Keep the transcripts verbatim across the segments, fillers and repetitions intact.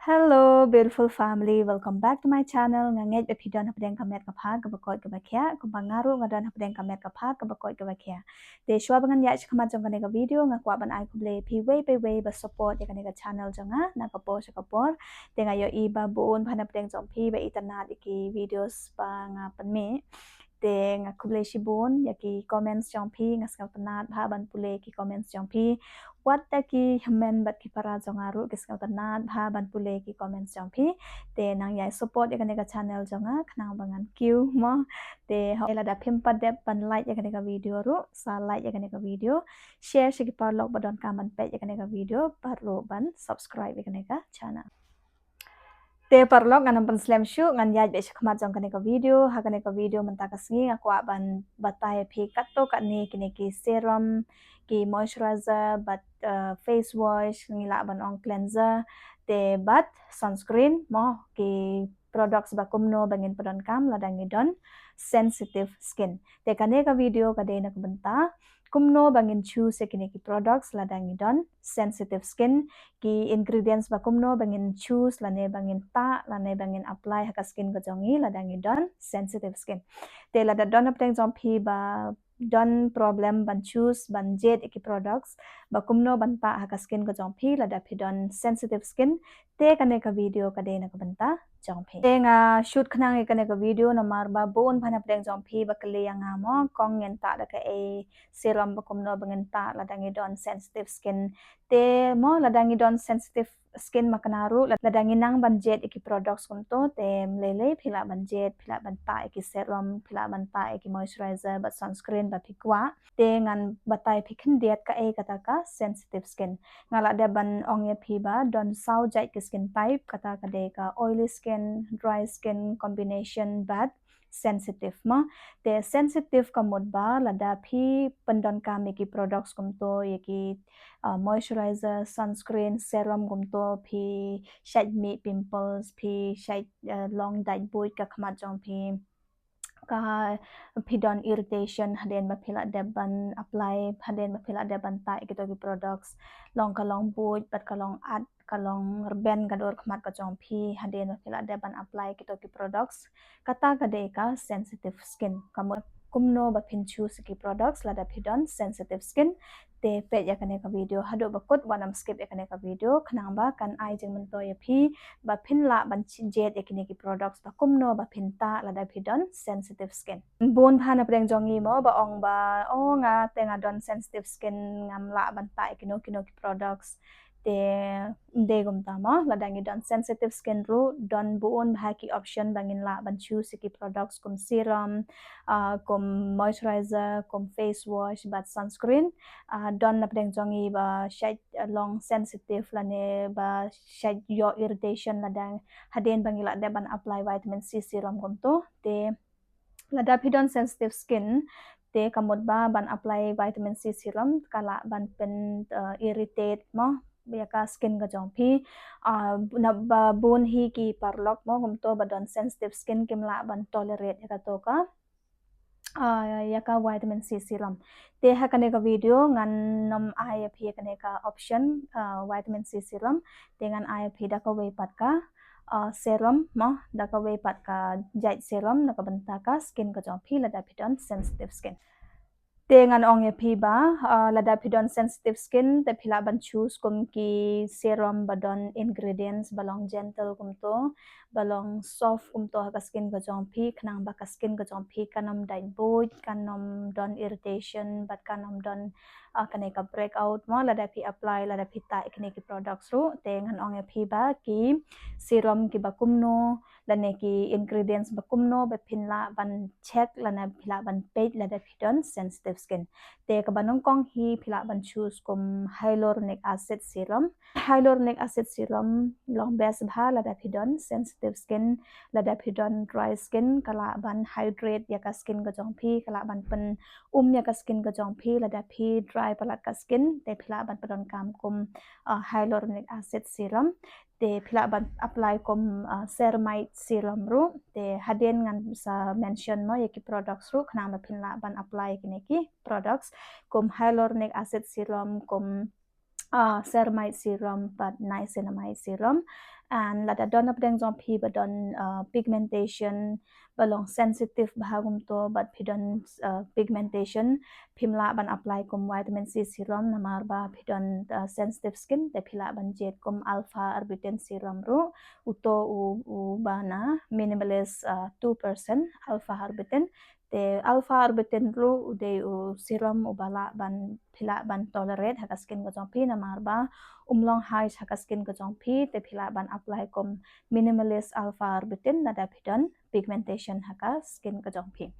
Hello beautiful family, welcome back to my channel. Nga ngeit ba phi don hapdeng ka met ka phad kaba koit kaba khiah, kumba nga ruh nga don hapdeng ka met ka phad kaba koit kaba khiah. Te shuwa ba ngan ïaid shakhmat jong kane ka video, nga kwah ban ai khublei phi wei pa wei ba support ïa kane ka channel jong nga na ka por sha ka por. Te nga ïohi ba bun bha na pdeng jong phi ba itynnad ïa ki videos ba nga pynmih. Te nga khublei shibun ïa ki comments jong phi, nga sngewtynnad bha ban pule ki comments jong phi. Wat da ki hynmen bad ki para jong nga ruh ki sngewtynnad bha ban pule ki comments jong phi. Te nang ïai support ïa kane ka channel jong nga khnang ba ngan kiew mo. Te hooid lada phim pat dep ban like ïa kane ka video ruh, sa like ïa kane ka video, share sha ki paralok ba donkam ban peit ïa kane ka video, bad ruh ban subscribe ïa kane ka channel. Te paralok, ngan ym pynslem shuh, ngan ïaid beit shakhmat jong kane ka video. Ha kane ka video mynta ka sngi nga kwah ban batai ïa phi katto katne kine ki serum, ki moisturizer bad, uh, face wash, ngi lah ban ong cleanser, te bad sunscreen mo, ki products ba kumno ba ngin pyndonkam lada ngi don sensitive skin. Te kane ka video ka dei na ka bynta kumno ba ngin choose ïa kine ki products lada ngi don sensitive skin, ki ingredients ba kumno ba ngin choose lane ba ngin tah lane ba ngin apply ha ka skin ka jong ngi lada ngi don sensitive skin. Te lada don hapdeng jong phi ba don problem ban choose ban jied ïa ki products ba kumno ban tah ha ka skin ka jong phi lada phi don sensitive skin, te kane ka video ka dei na ka bynta jong phi. Te nga shoot khnang ïa kane ka video namar ba bun bha na pdeng jong phi ba kylli ïa nga mo, kong ngin tah da kaei serum, ba kumno ba ngin tah lada ngi don sensitive skin. Te mo lada ngi don sensitive skin ma kane ruh, lada ngi nang ban jied ïa ki products kumto, te ym lei lei phi lah ban jied, phi lah ban tah ïa ki serum, phi lah ban tah ïa ki moisturizer bad sunscreen ba phi kwah. Te ngan batai phi khyndiat kaei kata ka sensitive skin. Nga lah dep ban ong ïa phi ba don saw jait ki skin type, kata ka dei ka oily skin, dry skin combination bad sensitive mo. Te sensitive ka mut ba lada phi pyndonkam ïa ki products kumto, ïa ki, uh, moisturizer, sunscreen, serum kumto, phi shait mih pimples, phi shait, uh, long dait buit ka khmat jong phi, ka phi don irritation hadien ba phi lah dep ban apply, hadien ba phi lah dep ban tah ïa kito ki products, long ka long buit bad ka long at, ka long rben ka dur khmat ka jong phi hadien ba phi lah dep ban apply kito ki products. Kata ka dei ka sensitive skin. Ka mut kumno ba phin choose ïa ki products lada phi don sensitive skin. Te peit ïa kane ka video haduh ba kut, wat nym skip ïa kane ka video khnang ba kan ai jingmyntoi ïa phi ba phin lah ban jied ïa kine ki products ba kumno ba phin tah lada phi don sensitive skin. Bun bha na pdeng jong ngi mo ba ong ba, oh nga te nga don sensitive skin, ngam lah ban tah ïa kino kino ki products. Te ym dei kumta mo, lada ngi don sensitive skin ruh don bun bha ki option ba ngin lah ban choose ïa ki products kum serum, uh, kum moisturizer, kum face wash bad sunscreen. Uh, don na pdeng jong ngi ba shait, uh, long sensitive lane ba shait ïoh irritation lada hadien ba ngi lah dep ban apply vitamin C serum kumto. Te lada phi don sensitive skin, te ka mut ba ban apply vitamin C serum ka lah ban pyn, uh, irritate mo ïa ka skin ka jong phi. Uh, na ba bun hi ki paralok mo kumto ba don sensitive skin kim lah ban tolerate ïa kato ka, uh, ïa ka vitamin C serum. Te ha kane ka video ngan nym ai ïa phi ïa kane ka option, uh, vitamin C serum. Te ngan ai ïa phi da kawei pat ka, uh, serum mo, da kawei pat ka jait serum na ka bynta ka skin ka jong phi lada phi don sensitive skin. Te ngan ong ïa phi ba, uh, lada phi don sensitive skin te phi lah ban choose kum ki serum ba don ingredients ba long gentle kumto, ba long soft kumto ha ka skin ka jong phi khnang ba ka skin ka jong phi kan ym dait buit, kan ym don irritation bad kan ym don, uh, kane ka breakout mo lada phi apply, lada phi tah ïa kine ki products ruh. Te ngan ong ïa phi ba ki serum kiba kumno lane ki ingredients ba kumno ba phin lah ban check lane phi lah ban peit lada phi don sensitive skin. Te kaba nyngkong hi phi lah ban choose kum hyaluronic acid serum. Hyaluronic acid serum long best bha lada phi don sensitive skin. Lada phi don dry skin ka lah ban hydrate ïa ka skin ka jong phi, ka lah ban pyn um ïa ka skin ka jong phi lada phi dry palat ka skin. Te phi lah ban pyndonkam kum, uh, hyaluronic acid serum. Te phi lah ban apply kum, uh, ceramide serum ruh. Te hadien ngan sa mention mo ïa ki products ruh khnang ba phin lah ban apply kine ki products kum hyaluronic acid serum, kum, uh, ceramide serum bad niacinamide serum. And lada don na pdeng jong phi ba don uh, pigmentation, ba long sensitive bha kumto, bad phi don uh, pigmentation, phim lah ban apply kum vitamin C serum namar ba phi don uh, sensitive skin, te phi lah ban jied kum alpha arbutin serum ruh, uto u, u ba na minimalist uh, two percent alpha arbutin. Te alpha arbutin ruh u dei u serum uba lah ban phi lah ban tolerate ha ka skin ka jong phi namar ba um long harsh ha ka skin ka jong phi, te phi lah ban apply kum minimalist alpha arbutin lada phi don pigmentation ha ka skin ka jong phi.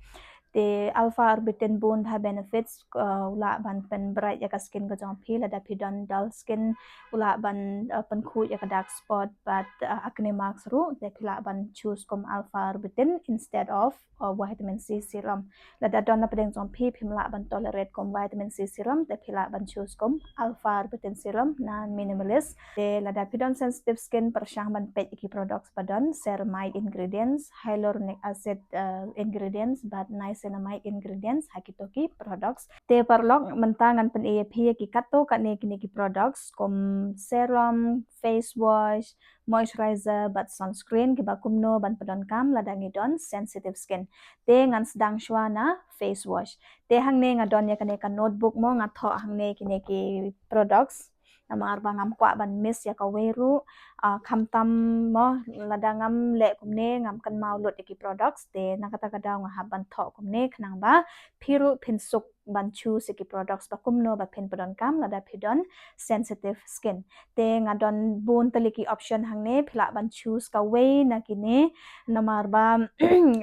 Te alpha arbutin bun bha benefits, uh, u lah ban pynbright ïa ka skin ka jong phi, lada phi don dull skin u lah ban uh, pynkhuid ïa ka dark spot bad uh, acne marks ruh, te phi lah ban choose kum alpha arbutin instead of uh, vitamin C serum. Lada don na pdeng jong phi phim lah ban tolerate kum vitamin C serum, te phi lah ban choose kum alpha arbutin serum na minimalist. Te lada phi don sensitive skin, pyrshang ban peit ïa ki products ba don ceramide ingredients, hyaluronic acid uh, ingredients bad niacinamide ingredients ha kito ki products. Te paralok, mynta ngan pyni ïa phi ïa ki katto katne kine ki products kum serum, face wash, moisturizer bad sunscreen kiba kumno ban pyndonkam lada ngi don sensitive skin. Te ngan sdang shuwa na face wash. Te hangne nga don ïa kane ka notebook mo, nga thoh hangne kine ki products namar ba ngam kwah ban miss ïa kawei ruh. Uh, khamtam mo, lada ngam leh kumne ngam kynmaw lut ïa ki products, te na kata ka daw nga hap ban thoh kumne khnang ba phi ruh phin suk ban choose ïa ki products ba kumno ba phin pyndonkam lada phi don sensitive skin. Te nga don bun tylli ki option hangne, phi lah ban choose kawei na kine namar ba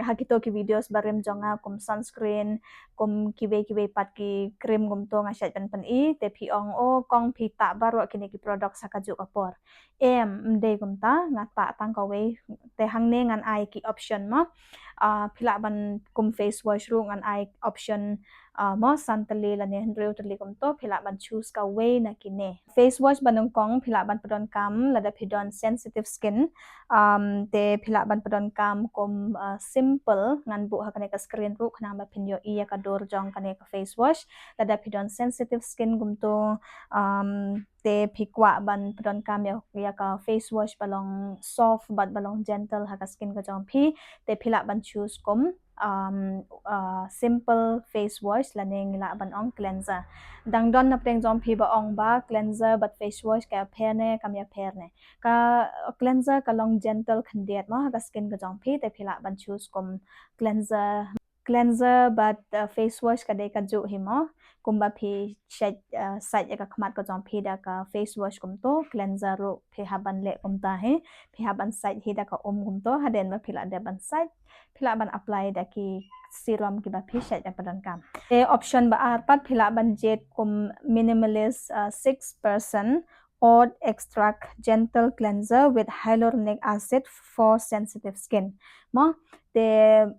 ha kito ki videos barim jong nga kum sunscreen, kum kiwei kiwei pat ki cream kumto nga shait ban pyni, te phi ong, "O kong, phi tah baroh kine ki products ha kajuh ka por." Em, ym dei kumta, nga tah tang kawei. Te hangne ngan ai ki option mo. Uh, phi lah ban kum face wash ruh ngan ai option uh, mo, san tylli lane hynriew tylli kumto, phi lah ban choose kawei na kine. Face wash ba nyngkong phi lah ban pyndonkam lada phi don sensitive skin. Um, te phi lah ban pyndonkam kum uh, simple, ngan buh ha kane ka screen ruh khnang ba phin ïohi ïa ka dur jong kane ka face wash. Lada phi don sensitive skin kumto, um, te phi kwah ban pyndonkam ïa, ïa ka face wash ba long soft bad ba long gentle ha ka skin ka jong phi, te phi lah ban choose kum um, uh, simple face wash lane ngi lah ban ong cleanser. Dang don na pdeng jong phi ba ong ba cleanser bad face wash ka ïapher ne kam ïapher ne. Ka cleanser ka long gentle khyndiat mo ha ka skin ka jong phi, te phi lah ban choose kum cleanser. Cleanser bad uh, face wash ka dei kajuh hi mo. Kumba phi shait uh, sait ïa ka khmat ka jong phi da ka face wash kumto, cleanser ruh phi hap ban leh kumta hi. Phi hap ban sait hi da ka um kumto, hadien ba phi lah dep ban sait, phi lah ban apply da ki serum kiba phi shait ban pyndonkam. Te option ba ar pat phi lah ban jied kum minimalist uh, six percent oat extract gentle cleanser with hyaluronic acid for sensitive skin. Mo, te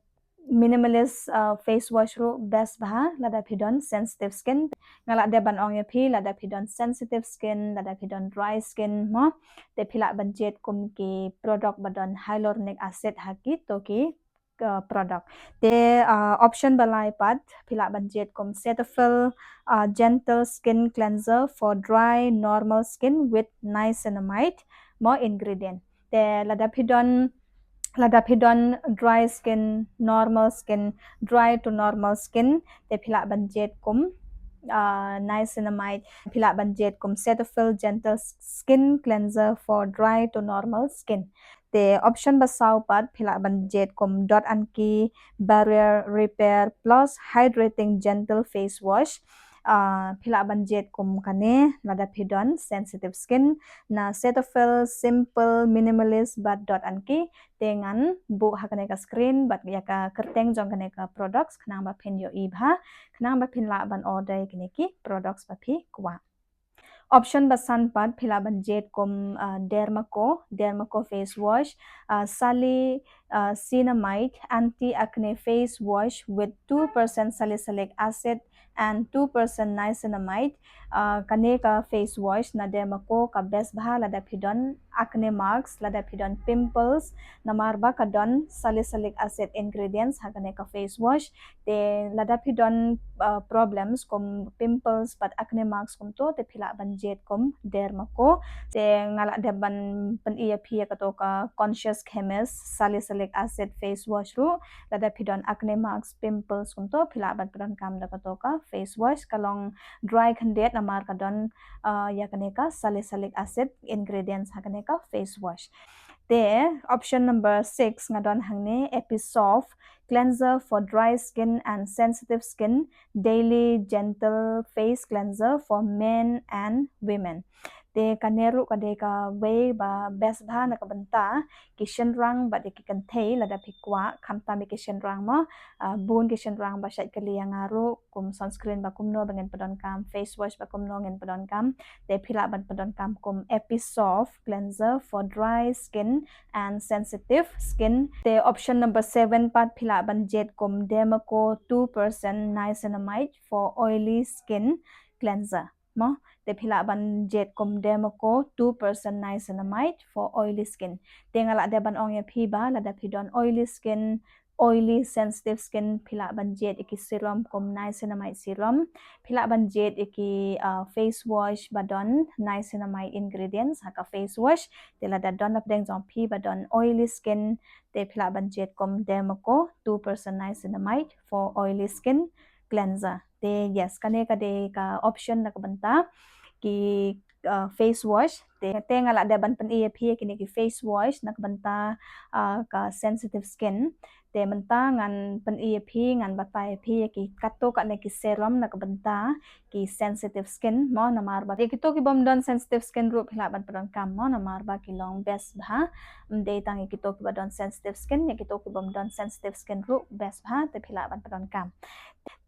minimalist uh, face wash ruh best bha lada phi don sensitive skin. Nga lah dep ban ong ïa phi, lada phi don sensitive skin, lada phi don dry skin mo, te phi lah ban jied kum ki product ba don hyaluronic acid ha kito ki uh, product. Te uh, option ba lai pat phi lah ban jied kum Cetaphil uh, gentle skin cleanser for dry normal skin with niacinamide mo ingredient. Te lada phi don, lada phi don dry skin, normal skin, dry to normal skin, te phi lah ban jied kum uh, niacinamide, phi lah ban jied kum Cetaphil gentle skin cleanser for dry to normal skin. Te option ba saw pat phi lah ban jied kum Dot and Key barrier repair plus hydrating gentle face wash. Uh, phi lah ban jied kum kane lada phi don sensitive skin, na Cetaphil, simple, minimalist bad Dot and Key. Te ngan buh ha kane ka screen bad ïa ka kyrteng jong kane ka products khnang ba phin ïohi bha, khnang ba phin lah ban order kine ki products ba phi kwah. Option ba san pat phi lah ban jied kum uh, Dermaco, Dermaco face wash, uh, sali uh, cinamide anti acne face wash with two percent salicylic acid and two percent niacinamide. Uh, kane ka face wash na Dermaco ka best bha lada phi don acne marks, lada phi don pimples, namar ba ka don salicylic acid ingredients ha kane ka face wash. Te lada phi don uh, problems kum pimples bad acne marks kumto, te phi lah ban jied kum Dermaco. Te nga lah dep ban pyni ïa phi ïa kato ka Conscious Chemist salicylic acid face wash ruh. Lada phi don acne marks, pimples kumto, phi lah ban pyndonkam da kato ka face wash. Ka long dry khyndiat namar ka don uh, ïa kane ka salicylic acid ingredients ha kane ka face wash. Te option number six nga don hangne, Episoft cleanser for dry skin and sensitive skin, daily gentle face cleanser for men and women. Te kane ruh ka dei kawei ba best bha na ka bynta ki shynrang bad ki kynthei lada phi kwah, khamtam ïa ki shynrang mo, uh, bun ki shynrang ba shait kylli ïa nga ruh kum sunscreen ba kumno ba ngin pyndonkam, face wash ba kumno ngin pyndonkam. Te phi lah ban pyndonkam kum Episoft cleanser for dry skin and sensitive skin. Te option number seven pat phi lah ban jied kum Dermaco two percent niacinamide for oily skin cleanser. Mo, te phi lah ban jied kum Dermaco two percent niacinamide for oily skin. Te nga lah dep ban ong ïa phi ba lada phi don oily skin, oily sensitive skin, phi lah ban jied ïa ki serum kum niacinamide serum. Phi lah ban jied ïa ki uh, face wash ba don niacinamide ingredients ha ka face wash. Te lada don na pdeng jong phi ba don oily skin, te phi lah ban jied kum Dermaco two percent niacinamide for oily skin cleanser. Te yes, kane ka dei ka option na ka bynta ki uh, face wash. Te, te nga lah dep ban pyni ïa phi ïa kine ki face wash na ka bynta uh, ka sensitive skin. Te mynta ngan pyni ïa phi, ngan batai ïa phi ïa ki katto katne ki serum na ka bynta ki sensitive skin mo, namar ba ïa kito ki bym don sensitive skin ruh phi lah ban pyndonkam mo, namar ba ki long best bha. Ym dei tang ïa kito ki ba don sensitive skin, ïa kito ki bym don sensitive skin ruh best bha, te phi lah ban pyndonkam.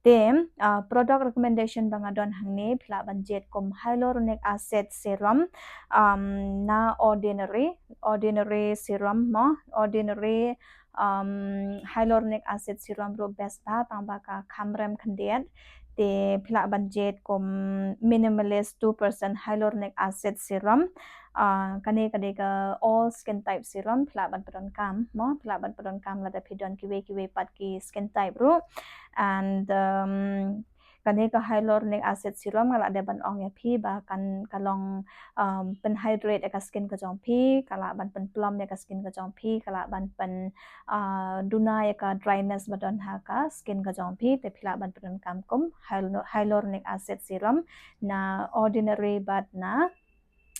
Te uh, product recommendation ba nga don hangne, phi lah ban jied kum hyaluronic acid serum um, na Ordinary, Ordinary serum mo, Ordinary um, hyaluronic acid serum ruh best bha, tang ba ka kham rem khyndiat. Te phi lah ban jied kum Minimalist two percent hyaluronic acid serum. Uh, kane ka dei ka all skin type serum, phi lah ban pyndonkam mo, phi lah ban pyndonkam lada phi don kiwei kiwei pat ki skin type ruh. And um, kane ka hyaluronic acid serum nga lah dep ban ong ïa phi ba kan ka long um, pynhydrate ïa ka skin ka jong phi, ka lah ban pynplump ïa ka skin ka jong phi, ka lah ban pyn uh, duna ïa ka dryness ba don ha ka skin ka jong phi. Te phi lah ban pyndonkam kum hyal- hyaluronic acid serum na Ordinary bad na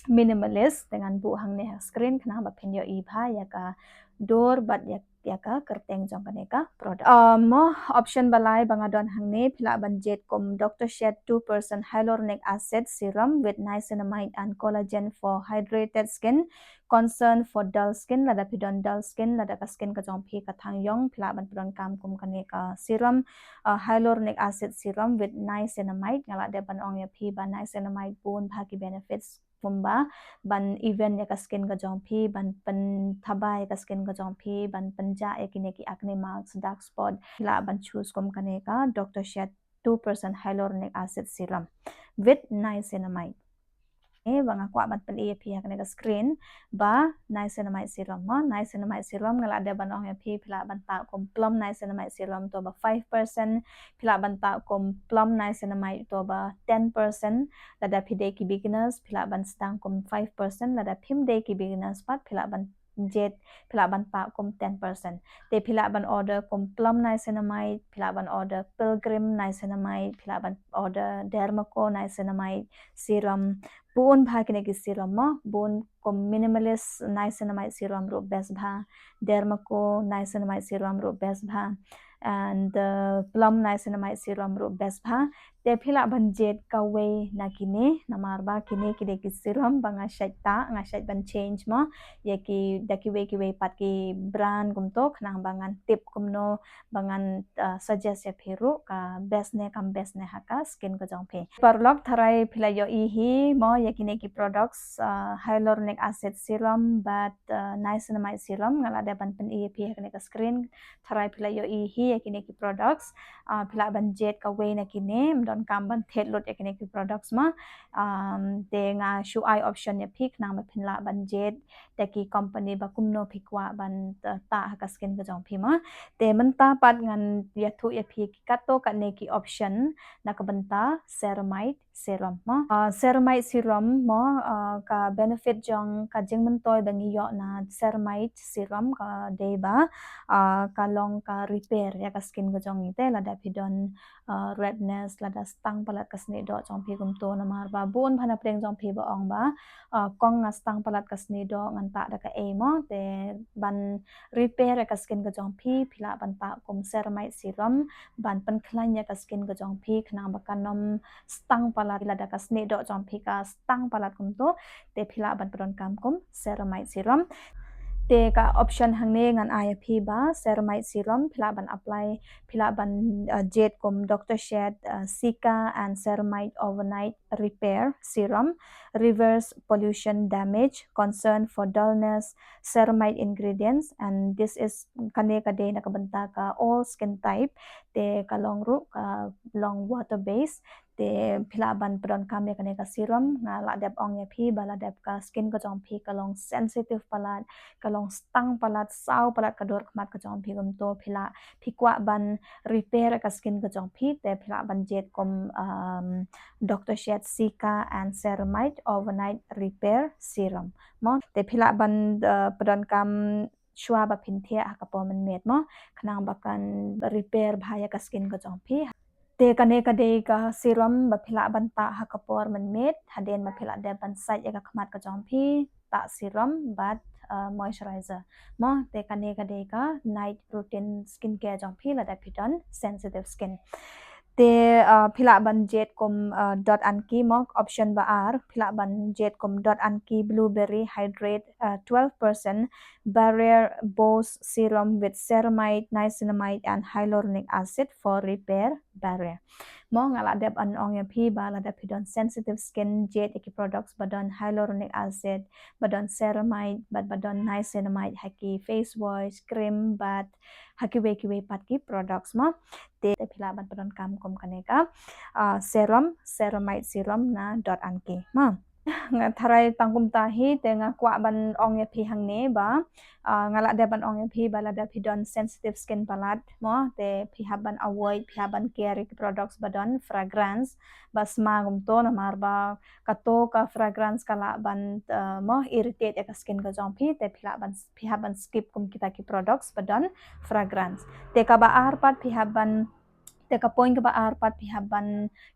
Minimalist. Te ngan buh hangne ha screen khnang ba phin ïohi bha ïa ka dur bad ïa, ïa ka kyrteng jong kane ka product. Uh, mo, option ba lai ba nga don hangne, phi lah ban jied kum Doctor Sheth two percent hyaluronic acid serum with niacinamide and collagen for hydrated skin, concern for dull skin. Lada phi don dull skin, lada ka skin ka jong phi ka thang ïong, phi lah ban pyndonkam kum kane ka serum uh, hyaluronic acid serum with niacinamide. Nga lah dep ban ong ïa phi ba niacinamide bun bha ki benefits kumba ban even ïa ka skin ka jong phi, ban pynthaba ïa ka skin ka jong phi, ban pynjah ïa kine ki acne marks, dark spot. Phi lah ban choose kum kane ka Doctor Sheth two percent hyaluronic acid serum with niacinamide. Eh, ba nga kwah ban pyni ïa phi ha kane ka screen ba niacinamide serum mo. Niacinamide serum nga lah dep ban ong ïa phi, phi lah ban tah kum plum niacinamide serum to ba five percent, phi lah ban tah kum plum niacinamide to ba ten percent. Lada phi dei ki beginners, phi lah ban sdang kum five percent, lada phim dei ki beginners pat, phi lah ban jied, phi lah ban tah kum ten percent. Te phi lah ban order kum plum niacinamide, phi lah ban order Pilgrim niacinamide, phi lah ban order Dermaco niacinamide serum. Bun bha kine ki serum mo, bun kum Minimalist niacinamide serum ruh best bha, Dermaco niacinamide serum ruh best bha, and uh, plum niacinamide serum ruh best bha. Te phi lah ban jied kawei na kine, namar ba kine ki dei ki serum ba nga shait tah, nga shait ban change mo ïa ki da kiwei kiwei pat ki brand kumto, khnang ba ngan tip kumno ba ngan uh, suggest ïa phi ruh ka best ne kam best ne ha ka skin ka jong phi. Paralok, tharai phi la ïohi hi mo ïa kine ki products, uh, hyaluronic acid serum bad uh, niacinamide serum. Nga la dep ban pyni ïa phi ha kane ka screen. Tharai phi la ïohi hi ïa kine ki products, uh, phi lah ban jied kawei na kine, ym don kam ban thied lut ïa kine ki products mo. Um, te nga shu ai option ïa phi khnang ba phin lah ban jied da ki company ba kumno phi kwah ban uh, tah ha ka skin ka jong phi mo. Te mynta pat ngan ïathuh ïa phi katto katne ki option na ka bynta ceramide serum mo. Uh, ceramide serum mo, uh, ka benefit jong ka jingmyntoi ba ngi ïoh na ceramide serum ka dei ba uh, ka long ka repair ïa ka skin ka jong ngi. Te lada phi don uh, redness, lada stang palat ka snieh doh jong phi kumto, namar ba bun bha na pdeng jong phi ba ong ba uh, kong nga stang palat ka snieh doh, ngan tah da kaei mo. Te ban repair ïa ka skin ka jong phi, phi lah ban tah kum ceramide serum ban pynkhlaiñ ïa ka skin ka jong phi khnang ba kan ym stang palat. Lada ka snieh doh jong phi ka stang palat kumto, te phi lah ban pyndonkam kum ceramide serum. Te ka option hangne ngan ai ïa phi ba ceramide serum, phi lah ban apply, phi lah ban uh, jied kum Doctor Sheth's uh, Cica and Ceramide Overnight Repair Serum, reverse pollution damage, concern for dullness, ceramide ingredients, and this is, kane ka dei na ka bynta ka all skin type. Te ka long ruh ka long water base. Te phi lah ban pyndonkam ïa kane ka serum. Nga la dep ong ïa phi ba lada ka skin ka jong phi ka long sensitive palat, ka long stang palat, saw palat ka dur khmat ka jong phi kumto, phi lah, phi kwah ban repair ka skin ka jong phi, te phi lah ban jied kum um, Doctor Sheth's Cica and Ceramide Overnight Repair Serum mo. Te phi lah ban uh, pyndonkam shuwa ba phin thiah ha ka por mynmiet mo, khnang ba kan repair bha ïa ka skin ka jong phi. Te kane ka dei ka serum ba phi lah ban tah ha ka por mynmiet, hadien ba phi lah dep ban sait ïa ka khmat ka jong phi, tah serum bad uh, moisturizer mo. Te kane ka dei ka night routine skincare jong phi lada phi don sensitive skin. Te uh, phi lah ban jied kum uh, Dot and Key mo, option ba ar, phi lah ban jied kum Dot and Key Blueberry Hydrate uh, twelve percent Barrier Boost Serum with Ceramide, Niacinamide and Hyaluronic Acid for Repair Barrier. Mo, nga la dep ban ong ïa phi ba lada phi don sensitive skin, jied ïa ki products ba don hyaluronic acid, ba don ceramide bad ba don niacinamide ha ki face wash, cream bad ha kiwei kiwei pat ki products mo. Te phi lah ban pyndonkam kum kane ka uh, serum, ceramide serum na Dot and Key mo. Nga tharai tang kumta hi, te nga kwah ban ong ïa phi hangne ba uh, nga la dep ban ong ïa phi ba lada phi don sensitive skin palat mo, te phi hap ban avoid, phi hap ban kiar ïa ki products ba don fragrance, ba sma kumto, namar ba kato ka fragrance ka lah ban uh, mo, irritate ïa ka skin ka jong phi. Te phi lah ban, phi hap ban skip kum kita ki products ba don fragrance. Te kaba ar pat phi hap ban Te ka point kaba ar pat phi hap ban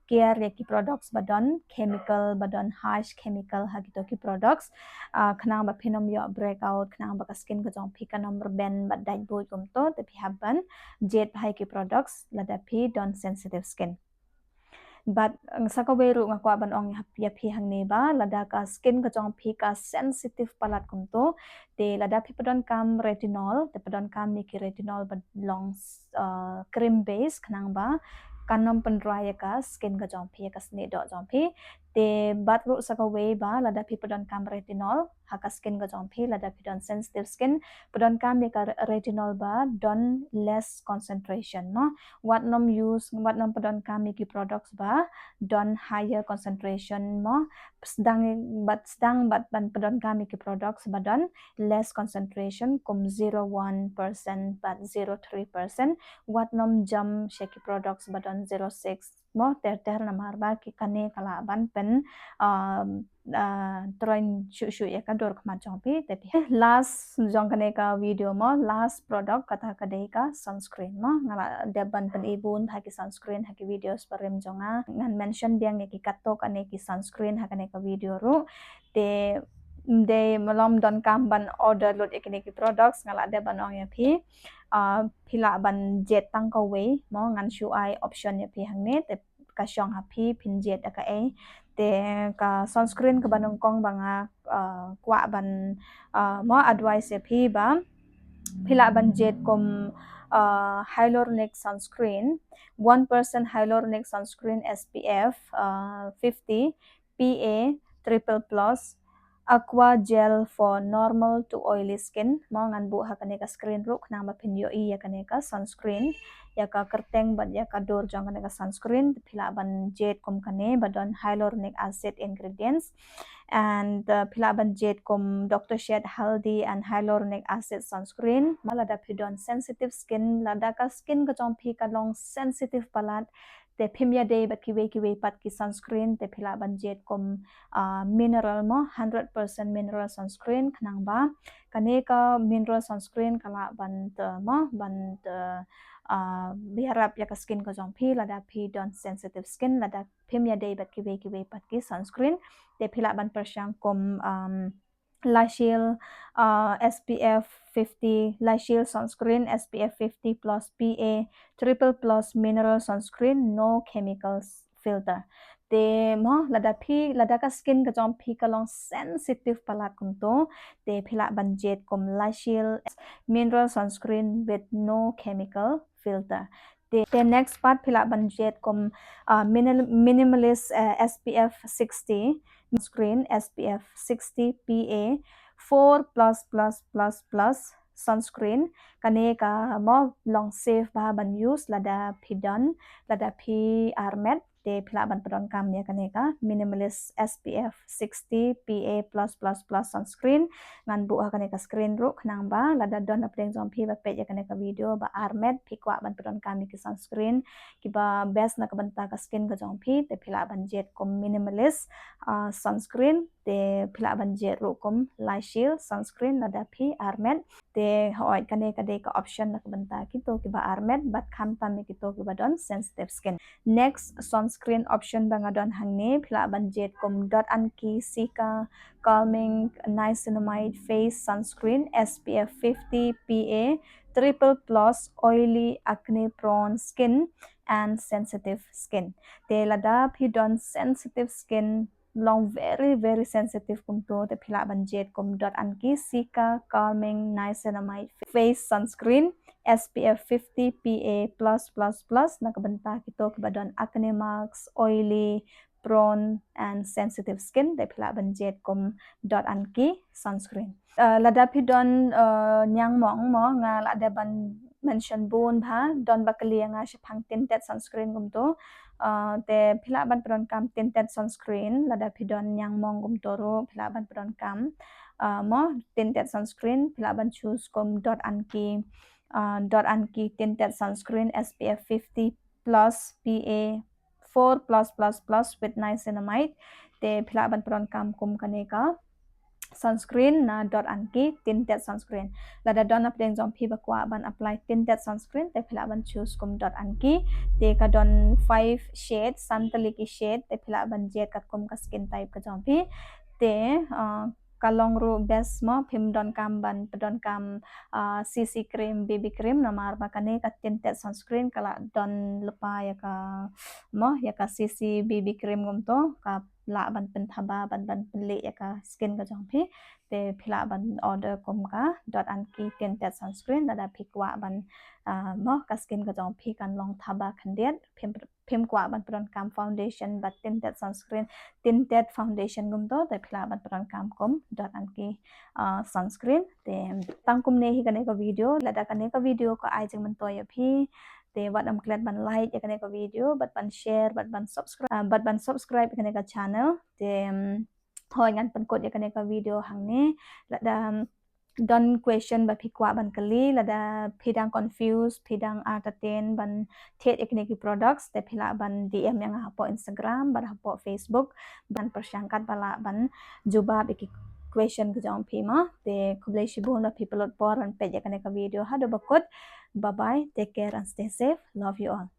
kiar ïa ki products ba don chemical, ba don harsh chemical ha kito ki products. Uh, khnang ba phin ym ïoh breakout, khnang ba ka skin ka jong phi kan ym rben bad dait buit kumto, te phi hap ban jied bha ïa ki products lada phi don sensitive skin. Bad sa kawei ruh nga kwah ban ong ïa phi hangne ba lada ka skin ka jong phi ka sensitive palat kumto, te lada phi pyndonkam retinol, te pyndonkam ïa ki retinol ba long uh, cream base, khnang ba kan ym pynroi ïa ka skin ka jong phi, ïa ka snieh doh jong phi. Te bad ruh sa kawei ba lada phi pyndonkam retinol ha ka skin ka jong phi, lada phi don sensitive skin, pyndonkam ïa ka retinol ba don less concentration mo. Wat nym use, wat nym pyndonkam ïa ki products ba don higher concentration mo. Sdang bad, sdang bad ban pyndonkam ïa ki products ba don less concentration kum zero one percent bad zero three percent. Wat nym jump sha ki products ba don zero six mo, ter ter, namar ba ki kane ka lah ban pyn uh, uh, troiñ shuh shuh ïa ka dur khmat jong phi. Te phi, last jong kane ka video mo, last product kata ka dei ka sunscreen mo. Nga la dep ban pyni bun ha ki sunscreen ha ki videos barim jong nga. Ngan mention biang ïa ki katto katne ki sunscreen ha kane ka video ruh. Te ym dei, ym lum donkam ban order lut ïa kine ki products, nga la dep ban ong ïa phi. Uh, phi lah ban jied tang kawei mo, ngan shu ai option ïa phi hangne, te ka shong ha phi phin jied da kaei. Te ka sunscreen kaba nyngkong ba nga uh, kwah ban uh, mo advice ïa phi ba phi lah ban jied kum uh, hyaluronic sunscreen, one percent hyaluronic sunscreen S P F uh, fifty, P A triple plus aqua gel for normal to oily skin. Mo ngan buh ha kane ka screen ruh khnang ba phin ïohi ïa kane ka sunscreen, ïa ka kyrteng bad ïa ka dur jong kane ka sunscreen. Phi lah ban jied kum kane ba don hyaluronic acid ingredients. And uh, phi lah ban jied kum Doctor Sheth's Healthy and Hyaluronic Acid Sunscreen. Mo lada phi don sensitive skin, lada ka skin ka jong phi ka long sensitive palat, te phim ïadei bad kiwei kiwei pat ki sunscreen, te phi lah ban jied kum uh, mineral mo, hundred percent mineral sunscreen, khnang ba kane ka mineral sunscreen ka lah ban te mo, ban te uh, ïarap ïa ka skin ka jong phi lada phi don sensitive skin, lada phim ïadei bad kiwei kiwei pat ki sunscreen. Te phi lah ban pyrshang kum um, La Shield uh, S P F fifty, La Shield sunscreen S P F fifty plus P A triple plus mineral sunscreen, no chemicals filter. Te mo lada phi, lada ka skin ka jong phi ka long sensitive palat kumto, te phi lah ban jied kum La Shield mineral sunscreen with no chemical filter. Te, te next pat phi lah ban jied kum uh, minimal, minimalist uh, S P F sixty sunscreen, S P F sixty P A four plus plus plus plus sunscreen. Kane ka mo long safe bha ban use lada phi don, lada phi armet, te phi lah ban pyndonkam ïa kane ka minimalist S P F sixty P A plus plus plus sunscreen. Ngan buh ha kane ka screen ruh khnang ba lada don na pdeng jong phi ba peit ïa kane ka video ba armet, phi kwah ban pyndonkam ïa ki sunscreen kiba best na ka bynta ka skin ka jong phi, te phi lah ban jied kum minimalist uh, sunscreen. Te phi lah ban jied ruh kum La Shield sunscreen lada phi armet. Te hooid, kane ka dei ka option na ka bynta kito kiba armet bad khamtam ïa kito kiba don sensitive skin. Next sunscreen option ba nga don hangne, phi lah ban jied kum Dot and Key Cica Calming Niacinamide Face Sunscreen S P F fifty P A triple plus oily acne prone skin and sensitive skin. Te lada phi don sensitive skin, long very very sensitive kumto, te phi lah ban jied kum Dot and Key Cica Calming Niacinamide Face Sunscreen S P F fifty P A plus plus plus na ka bynta kito kiba don acne marks, oily, prone and sensitive skin, te phi lah ban jied kum Dot and Key sunscreen. Uh, lada phi don uh, niangmong mo, nga lah dei ban mention bun bha, don ba kylli ïa nga shaphang tinted sunscreen kumto. Uh, te phi lah ban pyndonkam tinted sunscreen lada phi don niangmong kumto ruh, phi lah ban pyndonkam uh, mo tinted sunscreen, phi lah ban choose kum Dot and Key uh, Dot and Key tinted sunscreen S P F fifty plus P A four plus plus plus with niacinamide. Te phi lah ban pyndonkam kum kane ka sunscreen na Dot and Key tinted sunscreen. Lada don na pdeng jong phi ba kwah ban apply tinted sunscreen, te phi lah ban choose kum Dot and Key. Te ka don five shade, san tylli ki shade, te phi lah ban jied katkum ka skin type ka jong phi. Te uh, ka long ruh best mo, phim donkam ban pyndonkam uh, C C cream, B B cream, namar ba kane ka tinted sunscreen ka lah don lypa ïa ka mo, ïa ka C C, B B cream kumto, ka lah ban pynthaba, ban ban pynleh ïa ka skin ka jong phi. Te phi lah ban order kum ka Dot and Key tinted sunscreen lada phi kwah ban uh, mo ka skin ka jong phi kan long thaba khyndiat, phim phim kwah ban pyndonkam foundation bad tinted sunscreen, tinted foundation kumto, te phi lah ban pyndonkam kum Dot and Key uh, sunscreen. Te tang kumne hi kane ka video, lada kane ka video ka ai jingmyntoi ïa phi, te wat ym klet ban like ïa kane ka video, bad ban share, bad ban subscribe, uh, bad ban subscribe ïa kane ka channel. Te um, hooid, ngan pynkut ïa kane ka video hangne. Lada um, don question ba phi kwah ban kylli, lada phi dang confused, phi dang artatien ban thied ïa kine ki products, te phi lah ban D M ïa nga hapoh Instagram bad hapoh Facebook, ban pyrshang kat ba lah ban jubab ïa ki question ka jong phi mo. Te khublei shibun ba phi pynlut por ban peit ïa kane ka video. Haduh ba kut, bye bye, take care and stay safe. Love you all.